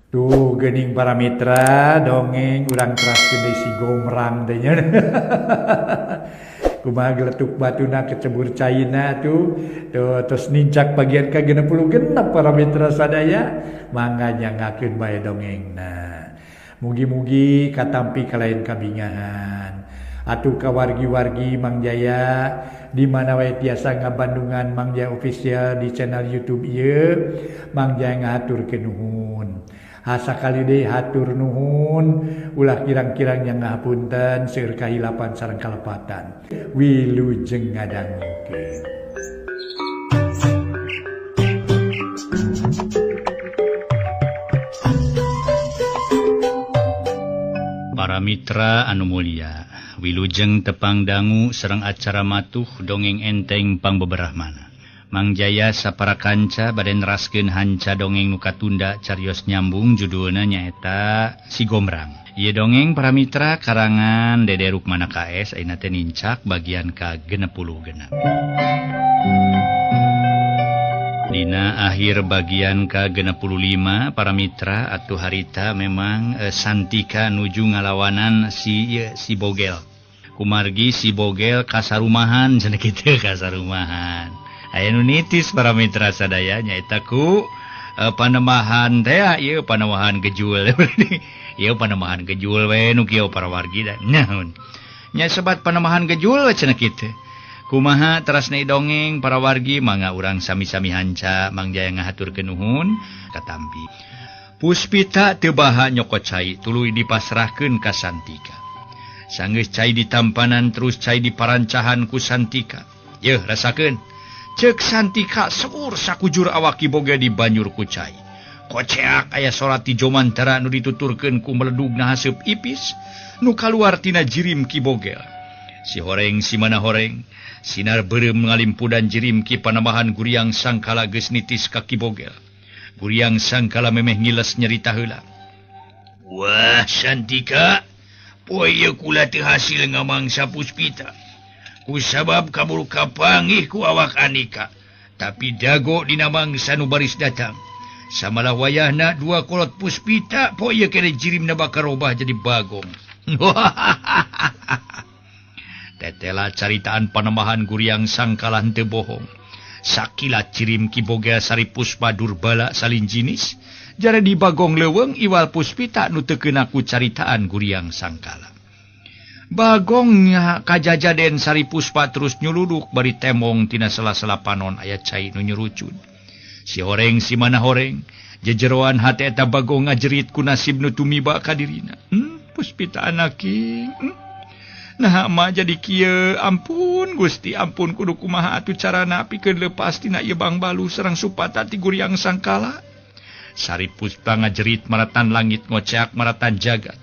Tuh geuning para mitra dongeng urang teraskeun deui si Gomrang teh nya. Kumaha geletuk batuna kecebur caina tuh. Tuh terus nincak bagian ka 66 para mitra sadaya mangga nyangakeun bae dongengna. Mugi-mugi katampi kalayan kabingahan. Atuh ka wargi-wargi Mang Jaya di mana wae tiasa ngabandungan Mang Jaya Official di channel YouTube ieu, Mang Jaya ngahaturkeun nuhun. Sakali deui hatur nuhun, ulah kirang-kirang yang ngahapunten seueur kahilapan sareng kalepatan. Wilujeng ngadangukeun. Para mitra anu mulia, wilujeng tepang dangu sareng acara matuh dongeng enteng pangbeberahmana. Mang Jaya sapara kanca bade neraskeun hanca dongeng nu katunda carios nyambung judulna nyaeta Si Gomrang. Ieu dongeng para mitra karangan Dede Rukmana KS ayeuna teh nincak bagian ka 66. Dina akhir bagian ka 65 para mitra atuh harita memang Santika nuju ngalawanan si Bogel. Kumargi si Bogel kasarumahan cenah kitu kasarumahan. Aya nu nitis para mitra sadaya nyaeta ku panemahan teh ieu panemahan gejul. Ieu panemahan gejul we nu kieu para wargi da naon. Nya sebat panemahan gejul cenah kitu. Kumaha terasna dongeng para wargi mangga urang sami-sami hanca Mang Jaya ngahaturkeun nuhun katampi. Puspita teu baha nyokot cai tuluy dipasrahkeun ka Santika. Sanggeus cai ditampanan terus cai diparancahan ku Santika. Yeuh rasakeun. Ceuk Santika seur sakujur awak Ki Bogel dibanyur ku cai. Koceak aya sorat ti jomantara nu dituturkeun ku meledugna haseup ipis nu kaluar tina jirim Ki Bogel. Si horeng si mana horeng, sinar beureum ngalimpudan jirim Ki Panamahan Guriang Sangkala geus nitis ka Ki Bogel. Guriang Sangkala memeh ngiles nyerita heula. Wah Santika, poe ieu kula teu hasil ngamangsa Puspita. Kusabab kaburu kapanggih ku awak Anika, tapi dago dina mangsa nu baris datang. Samalah wayahna dua kolot Puspita poe ieu kene jirimna bakal robah jadi bagong. Tetela caritaan panemahan Guriang Sangkala henteu bohong. Sakilat jirim Ki Bogel Sari Puspa Durbala salin jinis, jare di bagong leuweung iwal Puspita nu teu keuna ku caritaan Guriang Sangkala. Bagongnya kajajaden Sari Puspa terus nyuluduk bari temong tina sela-sela panon aya cai nu nyurucud. Si horeng si mana horeng, jejeroan hate eta bagong ngajerit ku nasib nu tumiba ka dirina. Puspita anaki. Nah mah jadi kieu, ampun Gusti, ampun kudu kumaha atuh carana pikeun leupas tina ieu bangbalu sareng supata ti Guriang Sangkala. Sari Puspa ngajerit maratan langit ngoceak maratan jagat.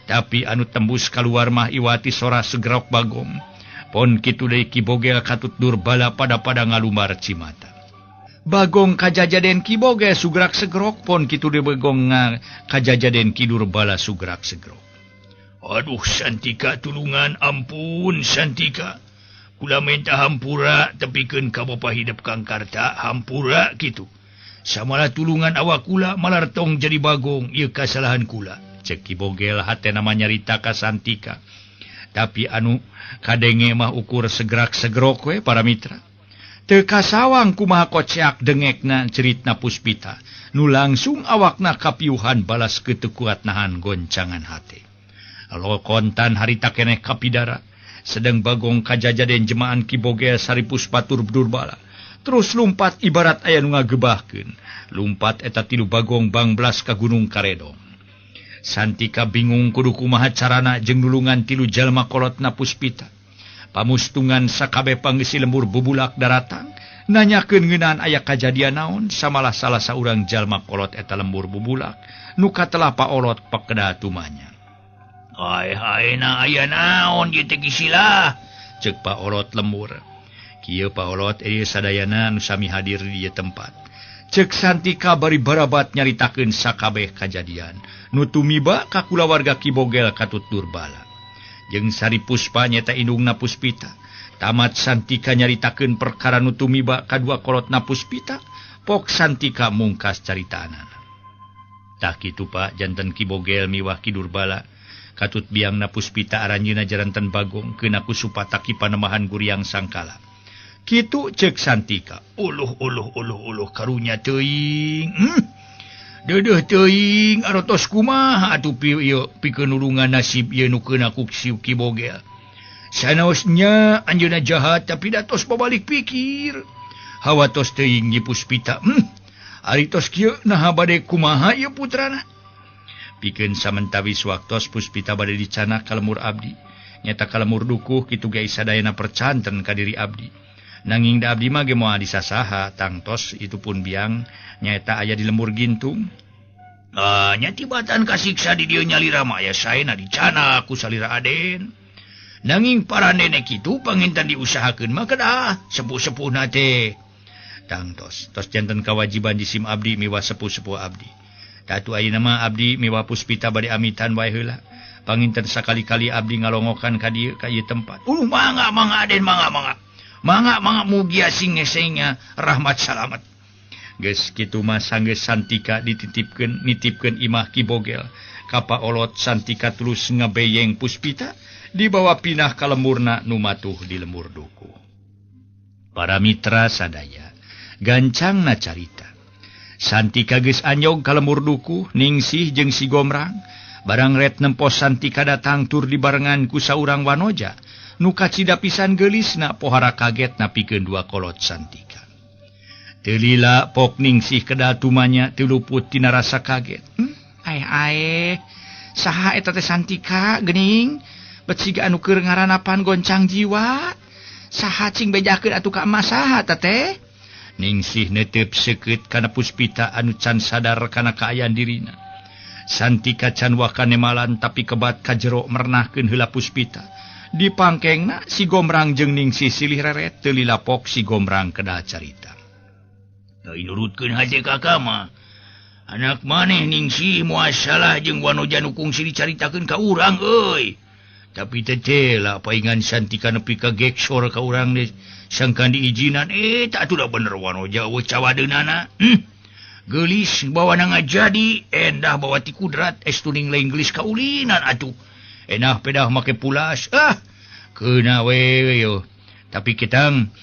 Tapi anu tembus kaluar mah iwati sora segerok bagong. Pon kitu deui Ki Bogel katut Durbala pada-pada ngalumbar cimata. Bagong kajajaden Ki Bogel sugrak segerok, pon kitu deui bagong kajajaden Ki Durbala sugrak segerok. Aduh Santika tulungan, ampun Santika. Kula minta hampura tepikeun ka bapa hidup Kang Karta, hampura kitu. Samalah tulungan awak kula malar tong jadi bagong ieu kasalahan kula. Cek Ki Bogel hatena mah nyarita ka Santika. Tapi anu kadenge mah ukur segerak segerok we para mitra. Teu kasawang kumaha koceak dengekna ceritna Puspita. Nu langsung awakna kapiuhan balas keteu kuat nahan goncangan hate. Lokontan harita keneh kapidara. Sedang bagong kajajaden jemaan Ki Bogel Sari Puspa tur Durbala. Terus lumpat ibarat aya nu ngagebahkeun. Lumpat eta tilu bagong bangblas ka Gunung Karedong. Santika bingung kudu kumaha carana jeung nulungan tilu jalma kolotna Puspita. Pamustungan sakabeh panggeusi lembur bubulak daratang, nanyakeun ngeunaan aya kajadian naon, samalah salah saurang jalma kolot eta lembur bubulak nu katelah paolot pekeda tumanya. Hai hai na aya naon ieu teh kisilah, ceuk paolot lembur. Kieu paolot ieu sadayana nu sami hadir di ieu tempat. Ceuk Santika bari barabat nyaritakeun sakabeh kajadian nu tumiba ka kulawarga Ki Bogel katut Durbala. Jeung Sari Puspa nyata indungna Puspita. Tamat Santika nyaritakeun perkara nu tumiba kadua kolotna Puspita, pok Santika mungkas caritaanana. Tah kitu Pak janten Ki Bogel miwah Ki Durbala katut biangna Puspita aranjeunna jaranten Bagong keuna ku supataki Panembahan Guriang Sangkala. Kitu cek Santika. Uluh uluh uluh uluh karunya teuing. Deudeuh teuing arotos kumaha atuh ieu pikeun nulungan nasib ieu nu keuna ku si Ki Bogel. Sanaosnya anjeunna jahat tapi da tos babalik pikir. Hawa tos teuing Nyi Puspita. Ari tos kieu naha bade kumaha ieu putrana. Pikeun samentawis waktos Puspita bade dicanak ka lemur abdi. Nyata ka lemur dukuh kitu ge sadayana percanten ka diri abdi. Nanging da abdi mah ge moal disasaha tangtos itu pun biang nyaeta aya di lembur gintung. Nya tibatan kasiksa di dieu nyalira mah aya saena dicanak ku salira Aden. Nanging para nenek kitu panginten diusahakeun mah kedah sepuh-sepuhna teh. Tangtos tos janten kawajiban jisim abdi miwah sepuh-sepuh abdi. Tatu ayeuna mah abdi miwah Puspita bade amitan wae heula. Panginten sakali-kali abdi ngalongokan ka dieu ka ieu tempat. Mangga mangga Aden mangga mangga. Mangga mangga mugia sing ngesengnya rahmat salamat. Geus kitu mah sanggeus Santika dititipkeun nitipkeun imah Ki Bogel. Ka paolot Santika terus ngabeyeng Puspita dibawa pinah ka lemurna nu matuh di lemur dukuh. Para mitra sadaya gancangna carita. Santika geus anyog ka lemur dukuh Ningsih jeung si Gomrang barang ret nempo Santika datang tur dibarengan ku saurang wanoja. Nu kacida pisan geulisna pohara kaget napikeun dua kolot Santika. Teu lila pok Ningsih kedal tumanya teu luput tina rasa kaget. Aeh aeh, saha eta teh Santika geuning? Bet siga anu keur ngaranapan goncang jiwa. Saha cing bejakeun atuh ka emak saha ta teh? Ningsih netep seukeut kana Puspita anu can sadar kana kaayaan dirina. Santika can wakanemalan tapi kebat ka jero mernahkeun heula Puspita. Di pangkengna si Gomrang jeung Ningsih silih reret teu lilapok si Gomrang kedah carita. Teu nurutkeun hate kakak mah. Anak maneh Ningsih moal salah jeung wanoja nu kungsi dicaritakeun ka urang euy. Tapi teh lah paingan Santika nepi ka geksor ka urang deh sangkan diizinan tak atuh da bener wanoja eueuh cawadeunana. Geulis bawana ngajadi endah bawa ti kudrat estuning lain geulis kaulinan atuh. Enah pedah make pulas keuna we yo. Tapi kitang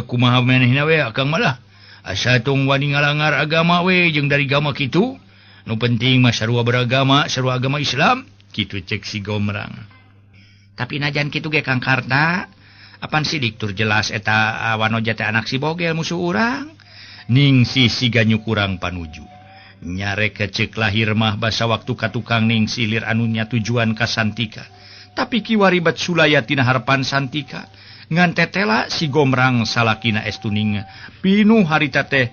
kumaha manehna we akang malah asa tong wani ngalangar agama we jeung dari gama kitu. Nu penting mah sarua beragama, sarua agama Islam kitu cek si Gomrang. Tapi najan kitu ge Kang Karta, apan sidik tur jelas eta wanoja teh anak si Bogel musuh urang. Ningsih siga nyukurang panuju. Nyarek cek lahir mah basa waktu ka tukang Ningsih lir anunya tujuan ka Santika. Tapi kiwari bat sulaya tina harapan Santika. Ngan tetela si Gomrang salakina estuning pinuh harita teh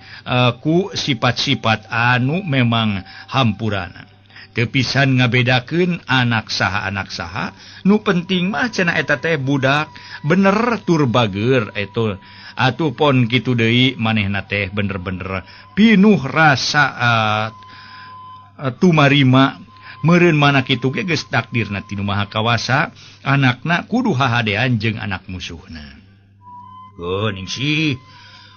ku sifat-sifat anu memang hampurana. Teu pisan ngabedakeun anak saha nu penting mah cenah eta teh budak bener tur bager eta. Atuh pon kitu deui manehna teh bener-bener pinuh rasa tumarima meureun mana kitu ge geus takdirna ti Nu Maha Kawasa anakna kudu hahadean jeung anak musuhna. Heuh Ningsih,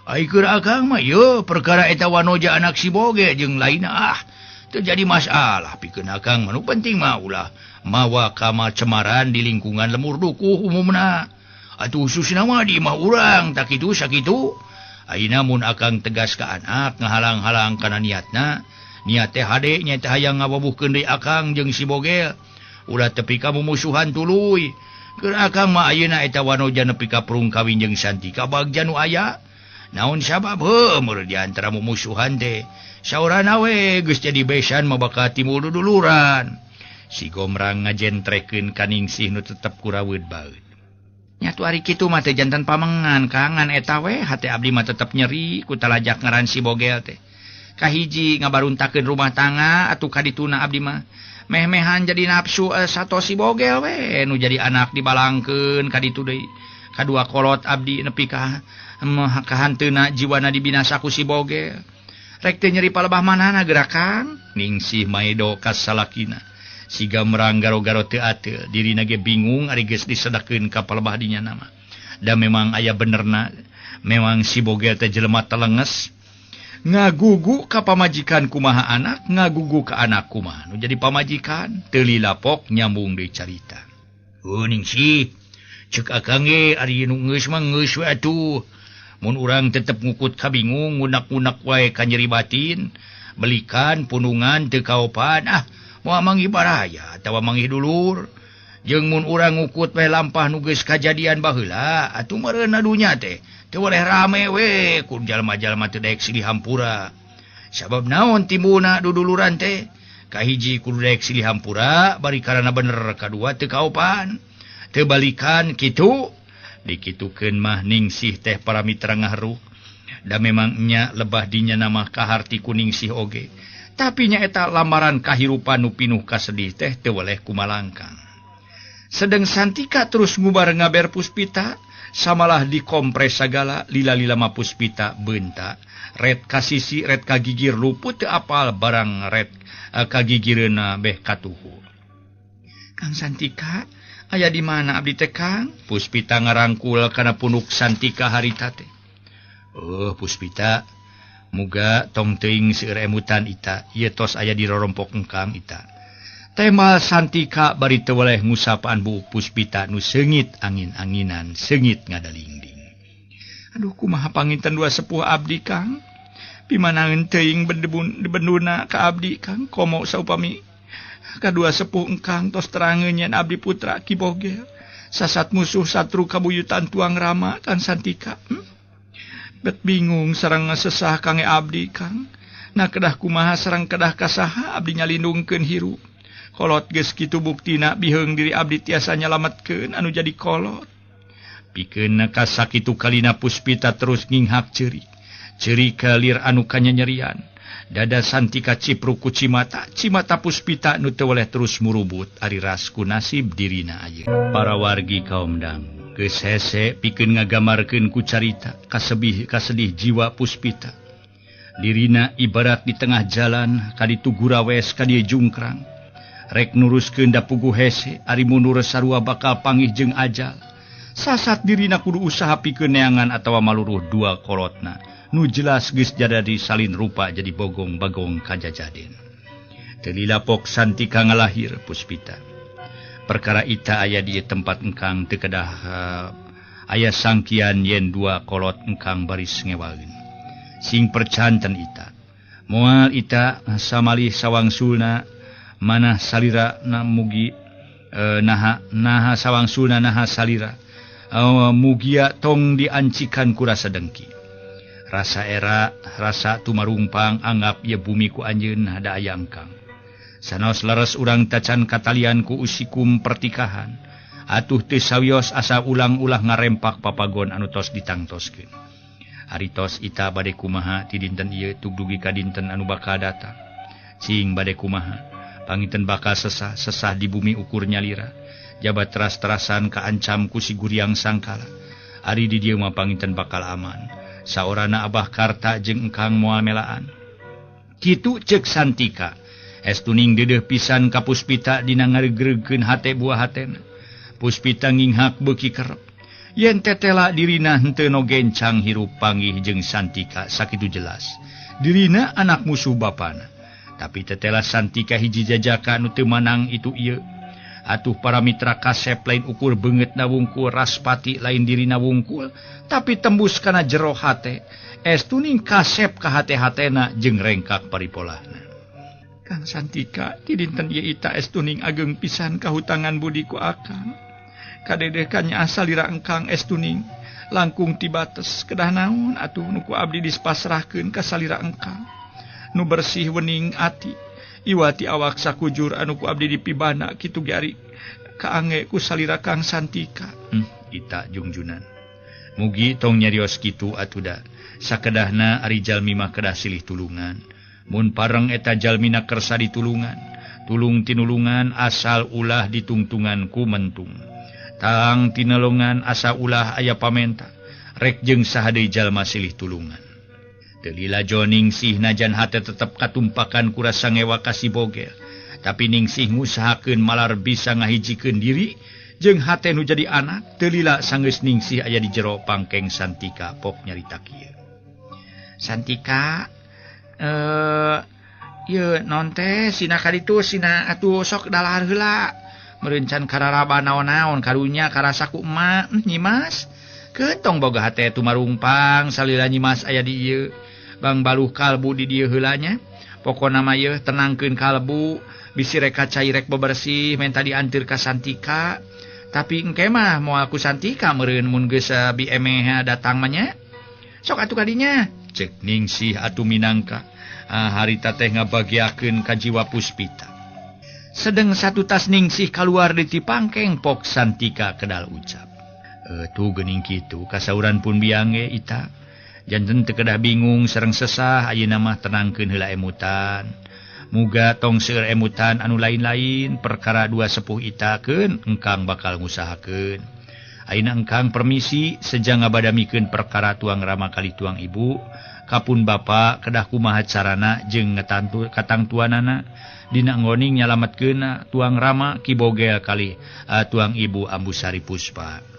ai keur akang mah ieu perkara eta wanoja anak si Boge jeung lainna teu jadi masalah pikeun akang mah nu penting mah ulah mawa kamacemaran di lingkungan lemur dukuh umumna. Atuh khususna mah di imah urang tak kitu sakitu. Ayeuna mun akang tegas ka anak ngahalang-halang kana niatna, niat teh hade nya teh hayang ngawabuhkeun deui akang jeung si Bogel. Ulah tepi ka mumusuhan tuluy. Keur akang mah ayeuna eta wanoja nepi ka prung kawin jeung Santika bagja nu aya. Naon sabab heuh meureun di antara mumusuhan teh. Saurana we geus jadi besan mah bakal timbul duduluran. Si Gomrang ngajentrekeun ka Ningsih nu tetep kuraweut baeud. Nyatu ari kitu mah teh jantan pamengan kangan eta we hate abdi mah tetep nyeri ku talajak ngaran si Bogel teh. Kahiji ngabaruntakeun rumah tangga atuh kadituna abdi mah meh-mehan jadi nafsu sato si Bogel we nu jadi anak dibalangkeun kaditu deui. Kadua kolot abdi nepi ka kahanteuna jiwana dibinasa ku si Bogel. Rek teu nyeri palebah manana gerakan Ningsih maedo ka salakina. Siga merang garo-garo teu ateul dirina ge bingung ari geus disedakeun ka palebah dinya nama. Da memang aya benerna memang si Bogel teh jelema telenges. Ngagugu ka pamajikan kumaha anak, ngagugu ka anak kumaha nu jadi pamajikan. Teu lilapok nyambung deui carita. Heuh Ningsih, ceuk akang ge ari nu geus mah geus we atuh. Mun urang tetep ngukut kabingung, ngunak-ngunak wae ka nyeri batin, belikan punungan teu kaopan, ah moal manggih baraya atawa manggih dulur. Jeung mun urang ngukut we lampah nu geus kajadian baheula, atuh meureunna dunya teh teu boleh rame we ku jalma-jalma teu daek silih hampura. Sabab naon timbulna duduluran teh? Kahiji kudu daek silih hampura, bari karana bener, kadua teu kaopan. Teu balikan kitu. Dikitukeun mah Ningsih teh para mitra ngaharuh. Da memang nya lebah dinya nama kaharti ku Ningsih oge. Tapi nyaeta lamaran kahirupan nu pinuh kasedih teh teu weleh kumalangkang. Sedeng Santika terus ngubar ngaber Puspita, samalah dikompres sagala lila-lila ma Puspita beunta. Red kasisi red kagigir luput teu apal barang red kagigireuna beh katuhu. Kang Santika, aya di mana abdi teh Kang? Puspita ngarangkul kana punuk Santika harita teh. Oh Puspita, muga tong teuing seueur emutan ita, ieu tos aya di rorompok engkang ita. Tema Santika bari teu weleh ngusapaan buuk Puspita nu seungit angin-anginan, seungit ngadalingding. Aduh kumaha panginten dua sepuh abdi Kang? Pimanaeun teuing benduna ka abdi Kang, komo saupami kadua sepuh engkang tos terangeun yen abdi putra Ki Bogel. Sasat musuh satru kabuyutan tuang rama Kang Santika. Bet bingung sareng sesah kange abdi Kang. Nah kedah kumaha sareng kedah kasaha abdi nyalindungkeun hirup. Kolot geus kitu buktina biheung diri abdi tiasa nyalametkeun anu jadi kolot. Pikeun kasakitu kalina Puspita terus nginghak ceurik. Ceurik kalir anu kanyanyerian. Dada Santika cipruk ku cimata, cimata Puspita nu teu weleh terus murubut ari ras ku nasib dirina ayeuna. Para wargi kaum dang geus hese pikeun ngagamarkeun ku carita kasebih kasedih jiwa Puspita. Dirina ibarat di tengah jalan kaditu gurawes ka dieu jungkrang. Rek nuruskeun da puguh hese ari mundur sarua bakal pangih jeung ajal. Sasat dirina kudu usaha pikeun neangan atawa maluruh dua kolotna. Nu jelas geus jadi salin rupa jadi bogong-bagong kajajaden. Teu lilapok Santika ngalahir Puspita. Perkara ita aya di tempat engkang teu kedah aya sangkian yen dua kolot engkang baris ngewaeun. Sing percanten ita. Moal ita samalih sawangsulna manah salira na mugi naha sawangsulna naha salira. Mugia tong diancikan ku rasa dengki. Rasa era, rasa tumarungpang anggap ye bumi ku anjeun hada aya engkang. Sanaos leres urang tacan katalian ku usikum pertikahan. Atuh teu sawios asa ulang-ulah ngarempak papagon anu tos ditangtoskeun. Ari tos ita bade kumaha ti dinten ieu tug dugi ka dinten anu bakal datang. Cing bade kumaha, panginten bakal sesah, sesah di bumi ukur nyalira. Jabat teras-terasan kaancam ku si Guriang Sangkala. Ari di dieu mah panginten bakal aman. Saorana Abah Karta jeung engkang moal melaan. Kitu ceuk Santika. Estuning deudeuh pisan ka Puspita dina ngareugreugkeun hate buah hatena. Puspita nginghak beuki kerep. Yen tetela dirina henteu no gencang hirup panggih jeung Santika sakitu jelas. Dirina anak musuh bapana. Tapi tetela Santika hiji jajaka nu teu manang itu ieu. Atuh para mitra kasep lain ukur beungeutna wungkul raspati lain dirina wungkul, tapi tembus kana jero hate. Estuning kasep ka hate-hatena jeung rengkak paripolahna. Kang Santika, ti dinten ieu ita estuning ageng pisan kahutangan budi ku akang. Kadedeh ka salira engkang estuning langkung ti bates kedah naon atuh nu ku abdi dispasrahkeun ka salira engkang. Nu bersih wening ati. Iwati awak sakujur anu ku abdi dipibana kitu ge ari kaange ku salira Kang Santika. Ita jungjunan. Mugi tong nyarios kitu atuda. Sakedahna ari jalmi mah kedah silih tulungan. Mun pareng eta jalmina kersa ditulungan. Tulung tinulungan asal ulah ditungtungan ku mentung. Tang tinelongan asa ulah aya pamenta. Rek jeung saha deui jalma silih tulungan. Teu lila Ningsih najan hate tetep katumpakan ku rasa ngewa ka si Bogel. Tapi Ningsih ngusahakeun malar bisa ngahijikeun diri jeung hate nu jadi anak. Teu lila sanggeus Ningsih aya di jero pangkeng Santika pok nyarita kieu. Santika, Ieu naon teh sina kaditu sina atuh sok dalahar heula. Meureun can kararaba naon-naon karunya karasa ku emak Nyimas. Keun tong boga hate tumarungpang salila Nyimas aya di ieu. Bang baluh kalbu di dieu heula nya. Pokona mah yeuh tenangkeun kalbu, bisi rek cai rek bebersih menta dianteur ka Santika. Tapi engke mah moal ku Santika meureun mun geus bi emeh datang mah nya. Sok atuh kadinya. Cek Ningsih atuh minangka harita teh ngabagiakeun ka jiwa Puspita. Sedeng satu tas Ningsih kaluar di tipangkeng pok Santika kedal ucap. Tuh geuning kitu kasauran pun biang ge ita. Janten teu kedah bingung sareng sesah ayeuna mah tenangkeun heula emutan. Muga tong seueur emutan anu lain-lain perkara dua sepuh ita keun engkang bakal ngusahakeun. Ayeuna engkang permisi seja ngabadamikeun perkara tuang rama kali tuang ibu kapun bapa kedah kumaha carana jeung ngetantu katangtuanana dina nggoning nyalametkeun tuang rama Ki Bogel kali tuang ibu Ambusari Puspa.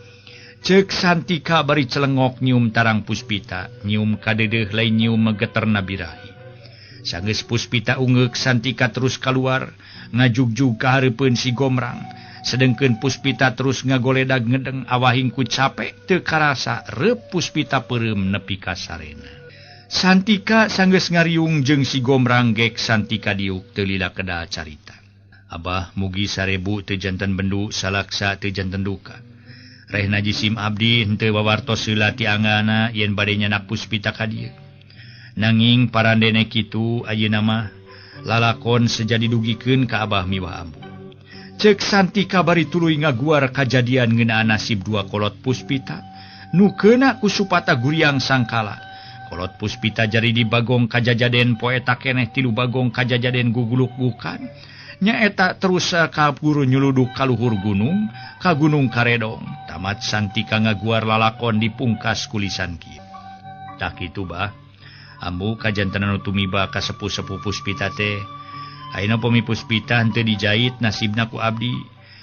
Cek Santika bari celengok nyium tarang Puspita, nyium kadedeuh lain nyium megeterna birahi. Sanggeus Puspita ungeuk Santika terus kaluar ngajugjug ka hareupeun si Gomrang. Sedengkeun Puspita terus ngagoledag ngedeng awahing ku capek teu karasa reup Puspita peureum nepi ka sarena. Santika sanggeus ngariung jeung si Gomrang gek Santika diuk teu lila kedal carita. Abah mugi sarebu teu janten bendu salaksa teu janten duka. Rehna jisim abdi henteu wawartos heula ti anggana yen bade nyanak Puspita ka dieu. Nanging parandene kitu ayeuna mah lalakon seja didugikeun ka abah miwah ambu. Cek Santika bari tuluy ngaguar kajadian ngeunaan nasib dua kolot Puspita nu keuna ku Supata Guriang Sangkala. Kolot Puspita jari di Bagong kajajaden poeta keneh tilu Bagong kajajaden guguluk-gukan. Nyaeta terus ka guru nyuluduk ka luhur gunung, ka Gunung Karedong. Tamat Santika ngaguar lalakon dipungkas kulisan kieu. Tah kitu bah. Ambu kajantenan nu tumiba ka sepuh-sepuh Puspita teh. Ayeuna pami Puspita henteu dijait nasibna ku abdi.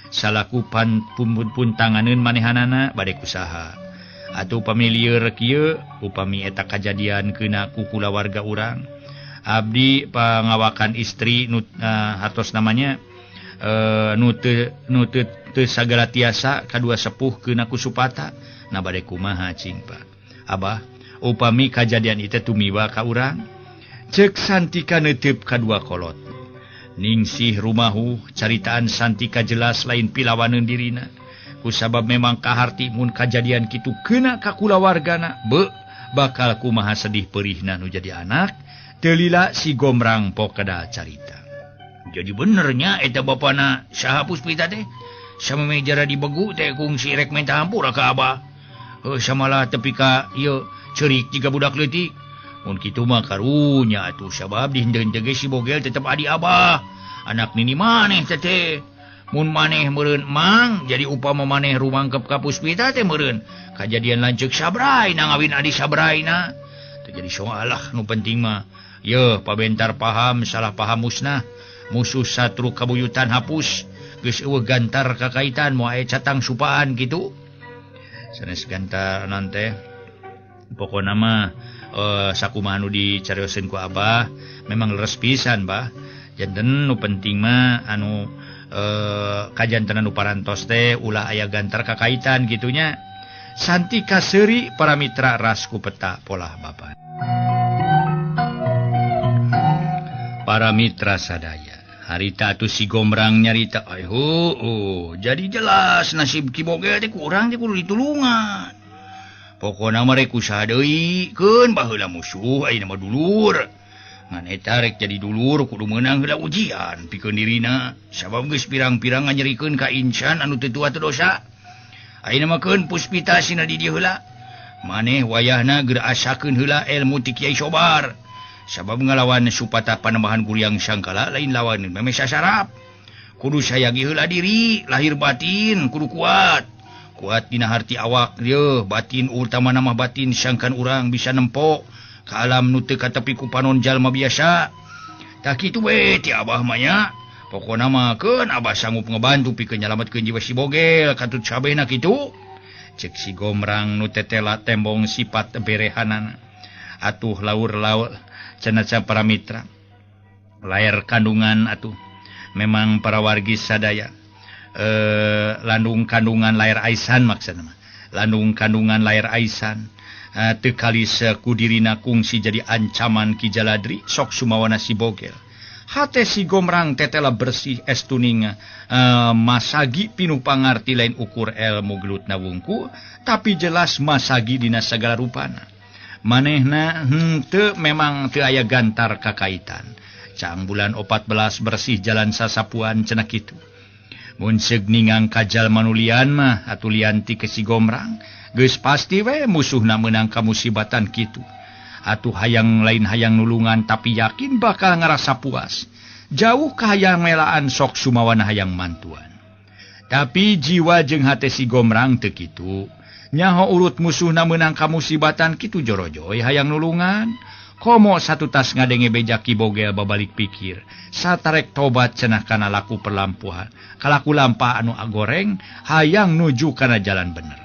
Salaku pan puntanganeun manehanana bade kusaha. Atuh upami lieur kieu, upami eta kajadian keuna ku kulawarga urang. Abdi pangawakan istri nu hartos namanya nu teu sagala tiasa kadua sepuh keuna ku Supata. Na bade kumaha cing Pak. Abah, upami kajadian ieu tumiba ka urang. Cek Santika neuteup kadua kolot. Ningsih rumahu caritaan Santika jelas lain pilawaneun dirina. Kusabab memang kaharti mun kajadian kitu keuna ka kulawargana, beuh bakal kumaha sedih perihna nu jadi anak. Teu lila si Gomrang pokeda carita. Jadi benernya eta bapana saha Puspita teh sameme jara dibegu teh kungsi rek minta hampura ka abah. Heuh samalah tepi ka ieu ceurik jiga budak leutik. Mun kitu mah karunya atuh sabab dihendeun ge si Bogel tetep adi abah. Anak nini maneh teh. Mun maneh meureun mang jadi upama maneh rumangkep ka Puspita teh meureun kajadian lanceuk Sabraina ngawin adi Sabraina. Teu jadi soalah nu penting mah. Yeuh pabentar paham salah paham musnah. Musuh satru kabuyutan hapus. Geus eueuh gantar kakaitan moal aya catang supaan kitu. Sanes gantar naon teh. Pokona mah sakumaha nu dicarioseun ku abah memang leres pisan bah. Janten nu penting mah anu kajantenan nu parantos teh ulah aya gantar kakaitan kitunya. Santika seuri para mitra rasku peta polah bapak. Para mitra sadaya, harita atuh si Gomrang nyarita, oh, jadi jelas nasib Ki Bogel teh kurang teh kudu ditulungan. Pokona mah rek usaha deui, keun baheula musuh ayeuna mah dulur. Ngan eta rek jadi dulur kudu meunang heula ujian pikeun dirina, sabab geus pirang-pirang nganyerikeun ka insan anu teu tua teu dosa. Ayeuna mah keun Puspita sina di dieu heula. Maneh wayahna geura asakeun heula ilmu ti Kiai Sobar. Sabab ngalawan Supata Panembahan Guriang Sangkala lain lawan meme sasarap. Kudu sayagi heula diri, lahir batin kudu kuat. Kuat dina harti awak yeuh, batin utama mah batin sangkan urang bisa nempo ka alam nu teu katepi ku panon jalma biasa. Tah kitu we ti abah mah nya. Pokona mah keun abah sanggup ngebantu pikeun nyalametkeun jiwa si Bogel katut sabehna kitu. Cek si Gomrang nu tetela tembong sifat berehanana. Atuh laur-laur cenah para mitra layar kandungan atuh memang para wargi sadaya landung kandungan layar aisan maksudna mah landung kandungan layar aisan teu kalis kudirina kungsi jadi ancaman Ki Jaladri sok sumawana si Bogel hate si Gomrang tetela bersih estuninga masagi pinuh pangarti lain ukur elmu gelutna wungku tapi jelas masagi dina sagala rupana manehna henteu memang teu aya gantar kakaitan cang bulan 14 bersih jalan sasapuan cenah kitu mun seug ningang ka jalma nu lian mah atuh lian ti ke si Gomrang geus pasti we musuhna meunang kamusibatan kitu atuh hayang lain hayang nulungan tapi yakin bakal ngarasa puas jauh ka hayang melaan sok sumawana hayang mantuan tapi jiwa jeung hate si Gomrang teu kitu nyaho urut musuhna meunang kamusibatan kitu jorojoy hayang nulungan komo satu tas ngadenge beja Ki Bogel babalik pikir satarek tobat cenah kana laku perlampuhan kalaku lampah anu agoreng hayang nuju kana jalan bener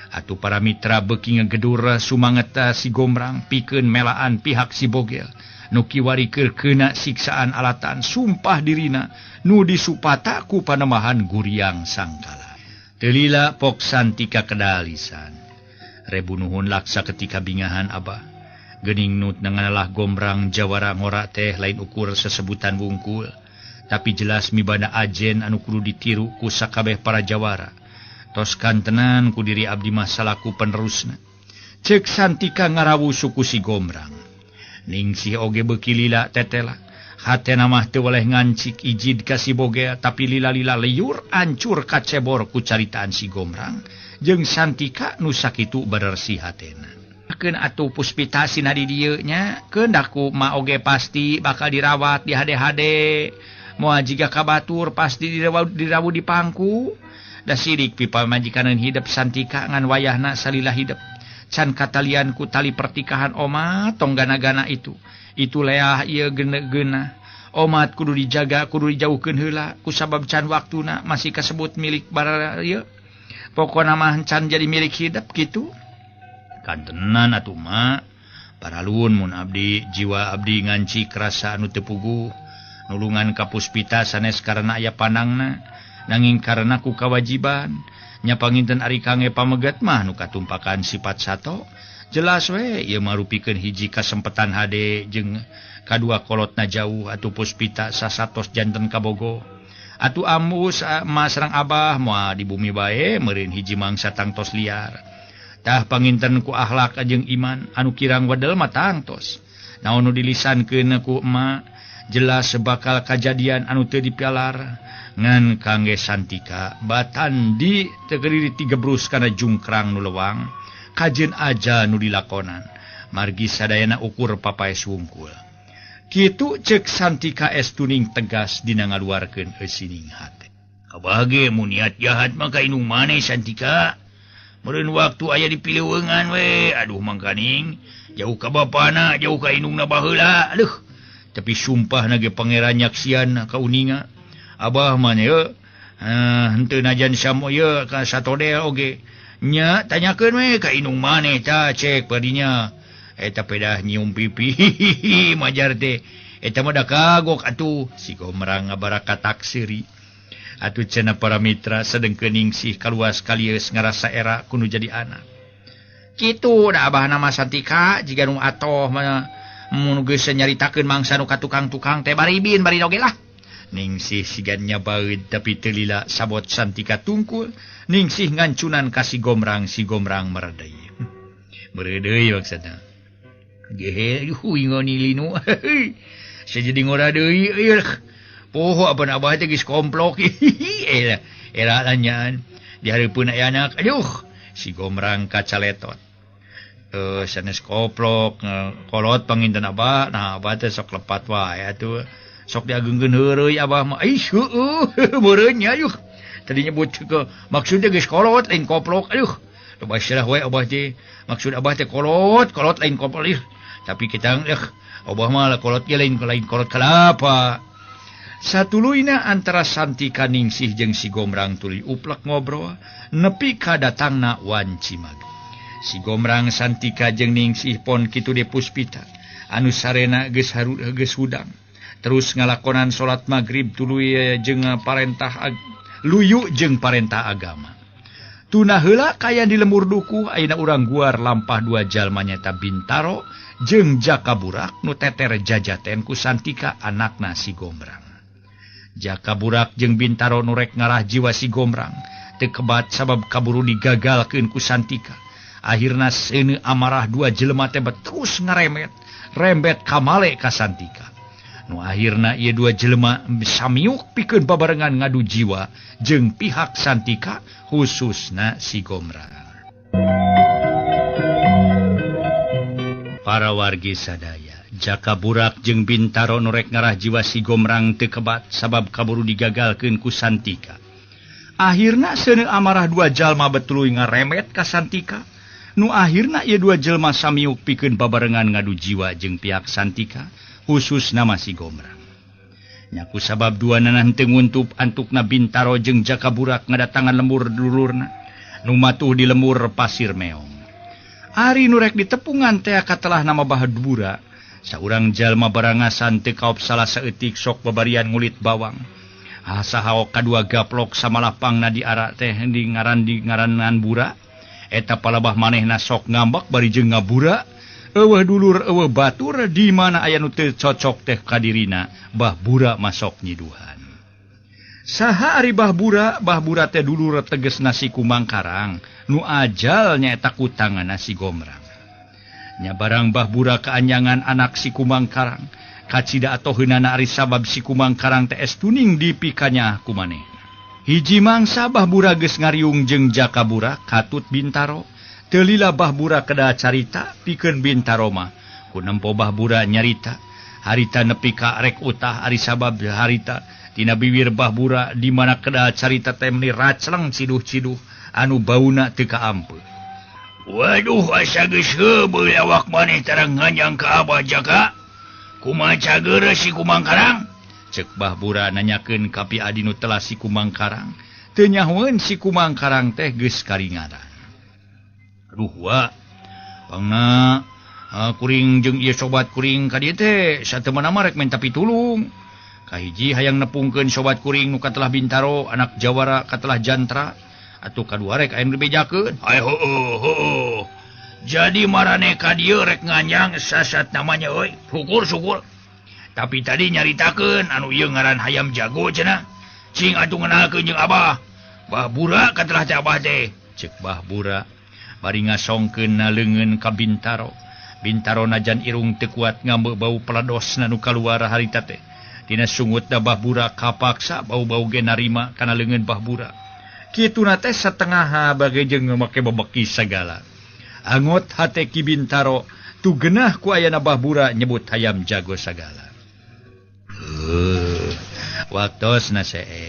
atuh para mitra beuki ngegedur sumangeta si Gomrang pikeun melaan pihak si Bogel nu kiwari keur keuna siksaan alatan sumpah dirina nu disupata ku panemahan Guriang Sangkala teu lila pok Santika kedalisan rebu nuhun laksa ketika bingahan abah geuning nut nganalah Gomrang jawara ngora teh lain ukur sesebutan wungkul tapi jelas mibanda ajen anu kudu ditiru ku sakabeh para jawara tos kantenan ku diri abdi mah salaku penerusna ceuk Santika ngarawu suku si Gomrang Ningsih oge beuki lila tetela hatena mah teu weleh ngancik ijid ka si Bogel tapi lila-lila liur ancur kacebor ku caritaan si Gomrang jeung Santika nu sakitu bersih hatena keun atuh Puspita sina di dieu nya keun ku ma oge pasti bakal dirawat di hade-hade moal jiga ka batur pasti dirawu di pangku da sirik pipa majikaneun hidep Santika ngan wayahna salila hidep can katalian ku tali pertikahan omat tong gana-gana itu leah ieu geuna omat kudu dijaga kudu dijauhkeun heula kusabab can waktuna masih kasebut milik bara ieu pokona mah can jadi milik hidep kitu kantenan atuh ma paralun mun abdi jiwa abdi nganci kerasa anu teu puguh nulungan ka Puspita sanes karena aya panangna nanging karena ku kawajiban nya panginten ari kange pamegat mah nu katumpakan sifat sato jelas we ieu marupikeun hiji kasempetan hade jeung kadua kolotna jauh atuh Puspita sasatos janten kabogo atuh amus ma sareng abah moal di bumi bae meureun hiji mangsa tangtos liar tah panginten ku akhlak jeung iman anu kirang wedel mah tangtos naon nu dilisankeun ku emak jelas bakal kajadian anu teu dipialar ngan kangge Santika batan di tegeriri tigebrus kana jungkrang nu lewang kajeun aja nu dilakonan margi sadayana ukur papaes wungkul kitu ceuk Santika estuning tegas dina ngaluarkeun eusining hate kabage mun niat jahat mah ka indung maneh Santika meureun waktu aya di pileungan we aduh mangkaning jauh ka bapana jauh ka indungna baheula aduh tapi sumpah na ge pangeran nyaksian kauninga abah mah ye henteu najan samo ye ka satodel oge nya tanyakeun we ka indung maneh tah cek padinya eta pedah nyium pipi majar teh eta mah da kagok atuh si Gomrang ngabaraka taksiri atuh cenah para mitra sedengkeun Ningsih kaluas kalieus ngarasa era kudu jadi anak kitu da abahna mah Santika jiga nu atoh mah mun geus nyaritakeun mangsa nu ka tukang-tukang teh baribin bari oge lah Ningsih sigan nyabaeud tapi teu lila sabot Santika tungkul Ningsih ngancunan ka si Gomrang meredei meredei maksudna gehe yuh ngoni linu sajadi ngora deui euy poho apan abah teh geus komplok era era lanyaan di hareupeun aya anak aduh si Gomrang kacaletot sanes koplok kolot panginten abah nah abah teh sok lepat wae atuh sok diagengkeun heureuy abah mah ih heueuh meureun nya yuh tadi nyebut ke maksudnya geus kolot lain koplok aduh loba istilah we abah teh maksud abah teh kolot kolot lain koplok ih tapi kita abah mah kolot ge lain kolot kalapa satuluyna antara Santika Ningsih jeung si Gomrang tuluy uplek ngobrol nepi ka datangna Wanci Mag. Si Gomrang Santika jeung Ningsih Pon kitu de Puspita anu sarena geus geus hudang terus ngalakonan salat magrib tuluy jeung parentah luyu jeung parentah agama. Tuna heula kaya di lembur dukuh ayeuna urang guar lampah dua jalma nyata Bintaro jeung Jaka Burak nu teter jajaten ku Santika anakna si Gombrang. Jaka Burak jeung Bintaro nu rek ngarah jiwa si Gombrang teu kebat sabab kaburu digagalkeun ku Santika. Akhirna seuneu amarah dua jelema teh terus ngaremet rembet kamale ka Santika. Nu akhirna ieu dua jelema samiuk pikeun babarengan ngadu jiwa jeung pihak Santika khususna si Gombrang. Para wargi sadaya, Jaka Burak jeung Bintaro nu rek ngarah jiwa si Gombrang teu kebat sabab kaburu digagalkeun ku Santika. Akhirna seuneu amarah dua jalma betuluy ngaremet ka Santika. Nu akhirna ieu dua jelma samiuk pikeun babarengan ngadu jiwa jeung pihak Santika khususna si Gombrang. Nyaku sabab dua nanah teu nguntup antukna Bintaro jeung Jaka Burak ngadatangan lembur dulurna nu matuh di lembur Pasir Meong. Ari nu rek ditepungan teh katelah nama Bahadura, saurang jalma barangasan teu kaop salah saeutik sok babarian ngulit bawang. Saha kadua gaplok samalapangna di ara teh di ngaran di ngaranan bura. Eta palabah manehna sok ngambek bari jeung ngabura. Eueuh dulur eueuh batur di mana aya nu teu cocok teh kadirina Bah Bura masok nyiduhan. Saha ari Bah Bura? Bah Bura teh dulur tegesna si Kumangkarang nu ajal nyaeta ku tanganna si Gombrang. Nya barang Bah Bura kaanyangan anak si Kumangkarang kacida atoheunana ari sabab si Kumangkarang teh estuning dipikanya ku manehna. Hiji mangsa Bah Bura geus ngariung jeung Jaka Burak katut Bintaro. Teu lila Bah Bura kedah carita pikeun Bintaro mah ku nempo Bah Bura nyarita harita nepi ka rek utah ari sabab harita tina biwir Bah Bura di mana kedah carita teh meuni racleng ciduh-ciduh anu bauna teu kaampeu. Waduh asa geus heubeul awak maneh tarang nganyang ka Abah Jaka. Kumaha cager si Kumangkarang? Cek Bah Bura nanyakeun ka pi adi nu telah si Kumangkarang. Teu nyahoeun si Kumangkarang teh geus karingaran. Aduh wa, pangna kuring jeung ieu sobat kuring ka dieu teh sateumana mah rek menta pitulung. Kahiji hayang nepungkeun sobat kuring nu katelah Bintaro anak jawara katelah jantra atuh kadua rek aya nu dibejakeun. Ai heueuh heueuh. Jadi marane ka dieu rek nganyang sasat namanya euy. Syukur-syukur. Tapi tadi nyaritakeun anu ieu ngaran hayam jago cenah. Cing atuh ngenalkeun jeung Abah. Bah Bura katelah teh Abah teh. Cek Bah Bura bari ngasongkeun na leungeun ka Bintaro. Bintaro najan irung teu kuat ngambeu bau peledosna nu kaluar harita teh. Tina sungutna Bah Bura kapaksa bau-bau ge narima kana leungeun Bah Bura. Kituna teh satengah bage jeung make bebeki sagala. Angot hate Ki Bintaro tu genah ku ayana Bah Bura nyebut hayam jago sagala. Waktosna seep.